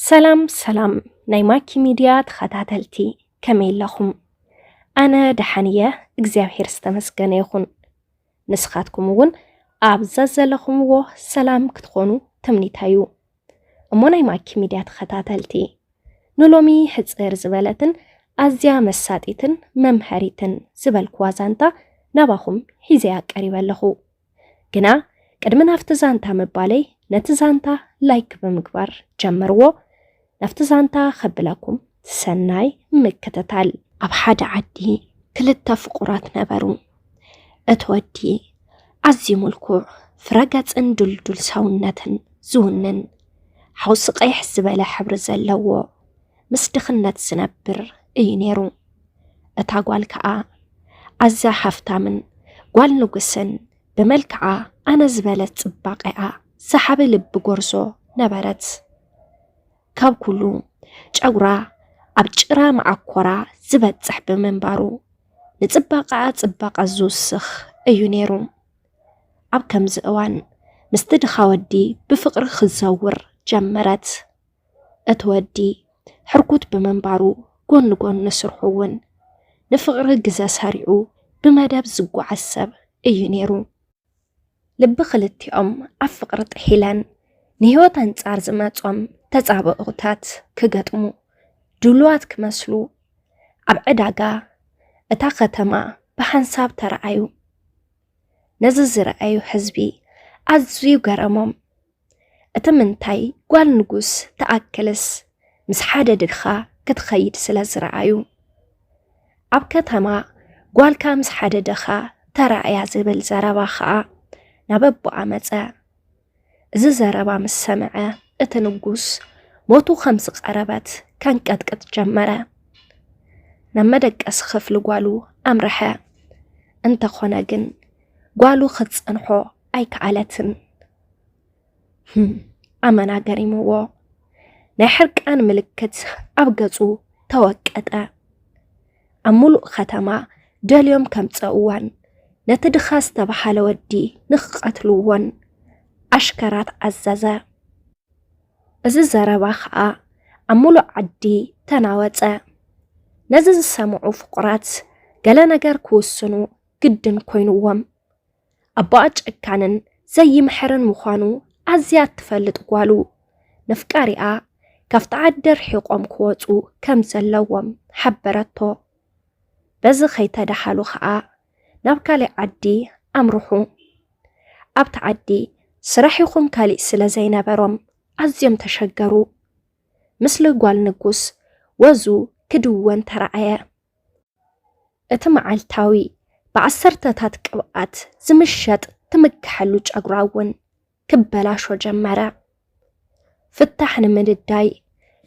ሰላም ሰላም ናይ ማኪ ሚድያ ተኸታተልቲ፣ ከመይ ኣለኹም? ኣነ ደሓን እየ፣ እግዚኣብሔር ዝተመስገነ ይኹን። ንስኻትኩም እውን ኣብ ዘዘለኹምዎ ሰላም ክትኾኑ ትምኒተይ እዩ። እሞ ናይ ማኪ ሚድያ ተኸታተልቲ፣ ንሎሚ ሕጽር ዝበለትን ኣዝያ መሳጢትን መምሃሪትን ዝበልኩዋ ዛንታ ናባኹም ሒዘያ ቀሪበ ኣለኹ። ግና ቅድሚ ናብቲ ዛንታ ምባለይ፣ ነቲ ዛንታ ላይክ ብምግባር ጀምርዎ። ናብቲ ዛንታ ከብለኩም፣ ሰናይ ምክትታል። ኣብ ሓደ ዓዲ ክልተ ፍቑራት ነበሩ። እቲ ወዲ ኣዝዩ ምልኩዕ፣ ፍረገጽን ድልዱል ሰውነትን ዝውንን፣ ሓውሲ ቀይሕ ዝበለ ሕብሪ ዘለዎ፣ ምስ ድኽነት ዝነብር እዩ ነይሩ። እታ ጓል ከኣ ኣዝያ ሃፍታምን ጓል ንጉስን፣ ብመልክዓ ኣነ ዝበለት ጽባቐኣ ሰሓቢ ልቢ ጎርዞ ነበረት። ካብ ኩሉ ጨጉራ ኣብ ጭራ መዓኮራ ዝበጽሕ ብምንባሩ፣ ንጽባቐኣ ጽባቐ ዝውስኽ እዩ ነይሩ። ኣብ ከምዚ እዋን ምስቲ ድኻ ወዲ ብፍቕሪ ክትዘውር ጀመረት። እቲ ወዲ ሕርኩት ብምንባሩ፣ ጎኒ ጎኒ ስርሑ እውን ንፍቕሪ ግዘ ሰሪዑ ብመደብ ዝጓዓዝ ሰብ እዩ ነይሩ። ልቢ ክልቲኦም ኣብ ፍቕሪ ጥሒለን፣ ንህይወት ኣንጻር ዝመጾም ተጻብኦታት ክገጥሙ ድሉዋት ክመስሉ፣ ኣብ ዕዳጋ እታ ከተማ ብሓንሳብ ተረኣዩ። ነዚ ዝረኣዩ ህዝቢ ኣዝዩ ገረሞም። እቲ ምንታይ ጓል ንጉስ ትኣክልስ ምስ ሓደ ድኻ ክትኸይድ ስለ ዝረኣዩ። ኣብ ከተማ ጓልካ ምስ ሓደ ድኻ ተራእያ ዝብል ዘረባ ኸኣ ናብ ኣቦኣ መጸ። እዚ ዘረባ ምስ ሰምዐ፣ እቲ ንጉስ ሞቱ ከም ዝቐረበት ከንቀጥቅጥ ጀመረ። ናብ መደቀሲ ክፍሊ ጓሉ ኣምርሐ። እንተኾነ ግን፣ ጓሉ ክትጸንሖ ኣይከኣለትን። ህም፣ ኣመና ገሪምዎ። ናይ ሕርቃን ምልክት ኣብ ገጹ ተወቀጠ። ኣብ ምሉእ ከተማ ደልዮም ከምጸእዋን ነቲ ድኻ ዝተባህለ ወዲ ንኽቐትልዎን ኣሽከራት ኣዘዘ። እዚ ዘረባ ኸኣ ኣብ ምሉእ ዓዲ ተናወጸ። ነዚ ዝሰምዑ ፍቑራት ገለ ነገር ክውስኑ ግድን ኮይንዎም። ኣቦኣ ጨካንን ዘይምሕርን ምዃኑ ኣዝያ እትፈልጥ ጓሉ፣ ነፍቃሪኣ ካብቲ ዓዲ ርሒቖም ክወጹ ከም ዘለዎም ሓበረቶ። በዚ ከይተደሃሉ ኸኣ ናብ ካልእ ዓዲ ኣምርሑ። ኣብቲ ዓዲ ስራሕ ይኹን ካሊእ ስለ ዘይነበሮም ኣዝዮም ተሸገሩ። ምስሊ ጓል ንጉስ ወዙ ክድወን ተራእየ። እቲ መዓልታዊ ብዓሰርተታት ቅብኣት ዝምሸጥ ትምክሐሉ ጨጉራ እውን ክበላሾ ጀመረ። ፍታሕ ንምንዳይ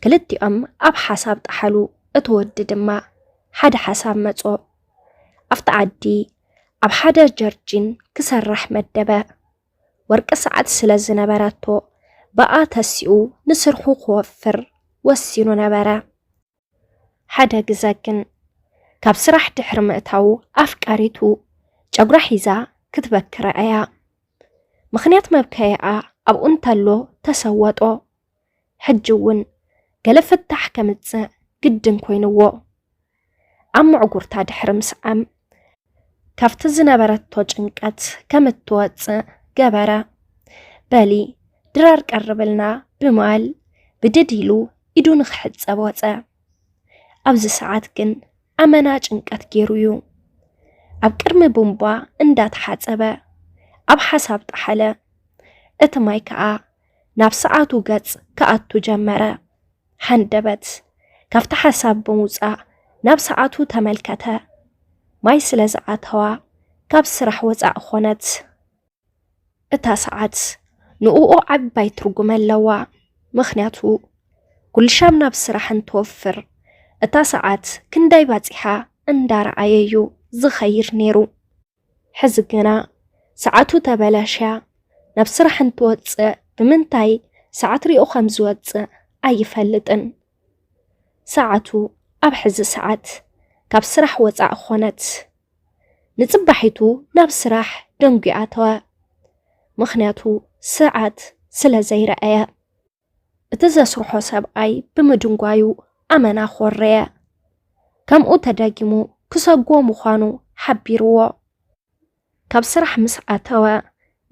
ክልቲኦም ኣብ ሓሳብ ጠሓሉ። እቲ ወዲ ድማ ሓደ ሓሳብ መጾ። ኣብቲ ዓዲ ኣብ ሓደ ጀርጂን ክሰርሕ መደበ። ወርቂ ሰዓት ስለ ዝነበረቶ፣ ብኣ ተሲኡ ንስርሑ ክወፍር ወሲኑ ነበረ። ሓደ ግዘ ግን፣ ካብ ስራሕ ድሕሪ ምእታዉ ኣፍቃሪቱ ጨጉራ ሒዛ ክትበኪ ረኣያ። ምኽንያት መብከይኣ ኣብኡ እንተሎ ተሰወጦ። ሕጂ እውን ገለ ፍታሕ ከምጽእ ግድን ኮይንዎ። ኣብ ምዕጉርታ ድሕሪ ምስዓም፣ ካብቲ ዝነበረቶ ጭንቀት ከም እትወጽእ ገበረ። በሊ ድራር ቀርብልና ብምባል ብድድ ኢሉ ኢዱ ንኽሕጸብ ወጸ። ኣብዚ ሰዓት ግን ኣመና ጭንቀት ገይሩ እዩ። ኣብ ቅድሚ ቡንቧ እንዳተሓጸበ ኣብ ሓሳብ ጠሓለ። እቲ ማይ ከኣ ናብ ሰዓቱ ገጽ ክኣቱ ጀመረ። ሃንደበት ካብቲ ሓሳብ ብምውጻእ ናብ ሰዓቱ ተመልከተ። ማይ ስለ ዝኣተዋ ካብ ስራሕ ወጻእ ኾነት። እታ ሰዓት ንእኡ ዓባይ ትርጉም ኣለዋ። ምኽንያቱ ኩሉ ሻም ናብ ስራሕ እንትወፍር እታ ሰዓት ክንዳይ ባጺሓ እንዳረኣየ እዩ ዝኸይድ ነይሩ። ሕዚ ግና ሰዓቱ ተበላሽያ ናብ ስራሕ እንትወጽእ ብምንታይ ሰዓት ሪኡ ከም ዝወጽእ ኣይፈልጥን። ሰዓቱ ኣብ ሕዚ ሰዓት ካብ ስራሕ ወጻእ ኾነት። ንጽባሒቱ ናብ ስራሕ ደንጒ ኣተወ። ምኽንያቱ ሰዓት ስለ ዘይረኣየ። እቲ ዘስርሖ ሰብኣይ ብምድንጓዩ ኣመና ኮረየ። ከምኡ ተደጊሙ ክሰጎ ምዃኑ ሓቢርዎ። ካብ ስራሕ ምስ ኣተወ፣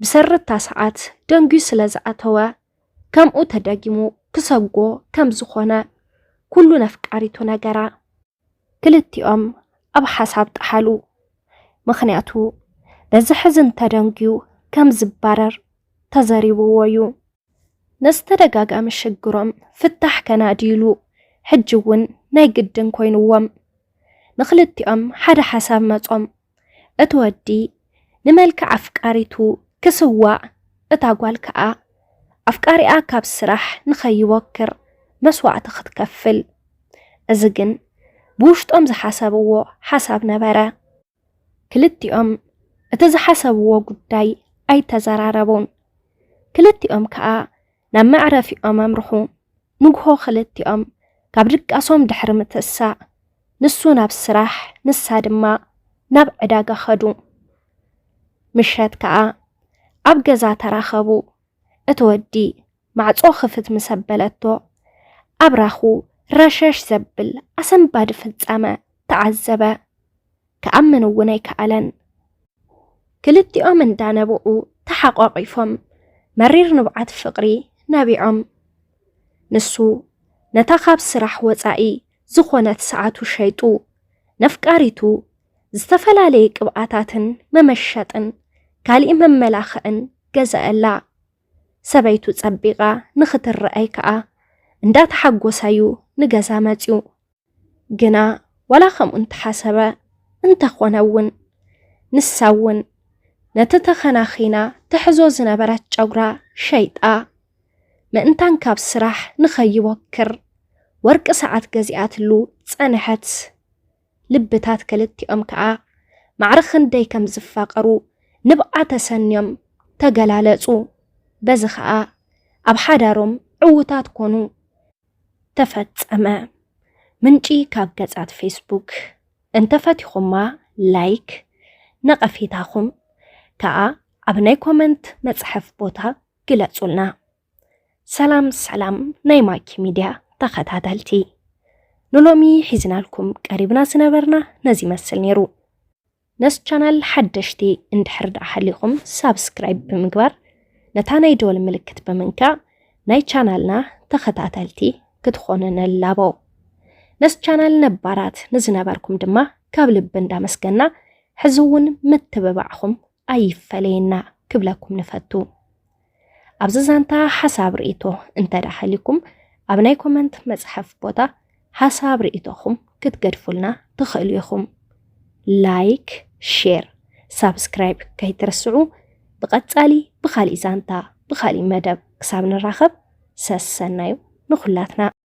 ብሰሪ እታ ሰዓት ደንጉዩ ስለ ዝኣተወ፣ ከምኡ ተደጊሙ ክሰጎ ከም ዝኾነ ኩሉ ነፍቃሪቱ ነገራ። ክልቲኦም ኣብ ሓሳብ ጠሓሉ። ምኽንያቱ በዚ ሕዝን ተደንጉዩ ከም ዝባረር ተዘሪብዎ እዩ። ነዚ ተደጋጋሚ ሽግሮም ፍታሕ ከናድይሉ ሕጂ እውን ናይ ግድን ኮይንዎም። ንክልቲኦም ሓደ ሓሳብ መጾም። እቲ ወዲ ንመልክዕ ኣፍቃሪቱ ክስዋእ፣ እታ ጓል ከኣ ኣፍቃሪኣ ካብ ስራሕ ንኸይወክር መስዋእቲ ክትከፍል። እዚ ግን ብውሽጦም ዝሓሰብዎ ሓሳብ ነበረ። ክልቲኦም እቲ ዝሓሰብዎ ጉዳይ ኣይተዘራረቡን። ክልቲኦም ከኣ ናብ መዕረፊኦም ኣምርሑ። ንግሆ ክልቲኦም ካብ ድቃሶም ድሕሪ ምትሳእ፣ ንሱ ናብ ስራሕ፣ ንሳ ድማ ናብ ዕዳጋ ኸዱ። ምሸት ከኣ ኣብ ገዛ ተራኸቡ። እቲ ወዲ ማዕጾ ክፍት ምስ ኣበለቶ፣ ኣብራኹ ረሸሽ ዘብል ኣሰንባዲ ፍጻመ ተዓዘበ። ክኣምን እውን ኣይከኣለን። ክልቲኦም እንዳነበኡ ተሓቋቒፎም መሪር ንብዓት ፍቕሪ ነቢዖም። ንሱ ነታ ካብ ስራሕ ወጻኢ ዝኾነት ሰዓቱ ሸይጡ፣ ነፍቃሪቱ ዝተፈላለየ ቅብኣታትን መመሸጥን ካሊእ መመላኽዕን ገዛኣላ። ሰበይቱ ጸቢቓ ንኽትረኣይ ከኣ እንዳተሓጎሰ እዩ ንገዛ መጺኡ። ግና ዋላ ከምኡ እንተሓሰበ፣ እንተኾነ እውን፣ ንሳ እውን ነቲ ተኸናኺና ትሕዞ ዝነበረት ጨጉራ ሸይጣ፣ ምእንታን ካብ ስራሕ ንኸይወክር ወርቂ ሰዓት ገዚኣትሉ ጸንሐት። ልብታት ክልቲኦም ከኣ ማዕረ ክንደይ ከም ዝፋቐሩ ንብዓ ተሰንዮም ተገላለጹ። በዚ ኸኣ ኣብ ሓዳሮም ዕዉታት ኮኑ። ተፈጸመ። ምንጪ ካብ ገጻት ፌስቡክ። እንተፈቲኹማ ላይክ፣ ነቐፌታኹም ከኣ ኣብ ናይ ኮመንት መጽሐፍ ቦታ ግለጹልና። ሰላም ሰላም ናይ ማኪ ሚድያ ተኸታተልቲ፣ ንሎሚ ሒዝናልኩም ቀሪብና ዝነበርና ነዚ ይመስል ነይሩ። ነዚ ቻናል ሓደሽቲ እንድሕር ደኣ ሃሊኹም ሳብስክራይብ ብምግባር ነታ ናይ ደወል ምልክት ብምንካእ ናይ ቻናልና ተኸታተልቲ ክትኾኑ ንላቦ። ነዚ ቻናል ነባራት ንዝነበርኩም ድማ ካብ ልቢ እንዳመስገና ሕዚ እውን ምትብባዕኹም ኣይፈለየና ክብለኩም ንፈቱ። ኣብዚ ዛንታ ሓሳብ ርእይቶ እንተ ደኣ ሃሊኩም ኣብ ናይ ኮመንት መጽሐፍ ቦታ ሓሳብ ርእይቶኹም ክትገድፉልና ትኽእሉ ኢኹም። ላይክ፣ ሼር፣ ሳብስክራይብ ከይትርስዑ። ብቐጻሊ ብኻሊእ ዛንታ ብኻሊእ መደብ ክሳብ ንራኸብ ሰሰናዩ ንኹላትና።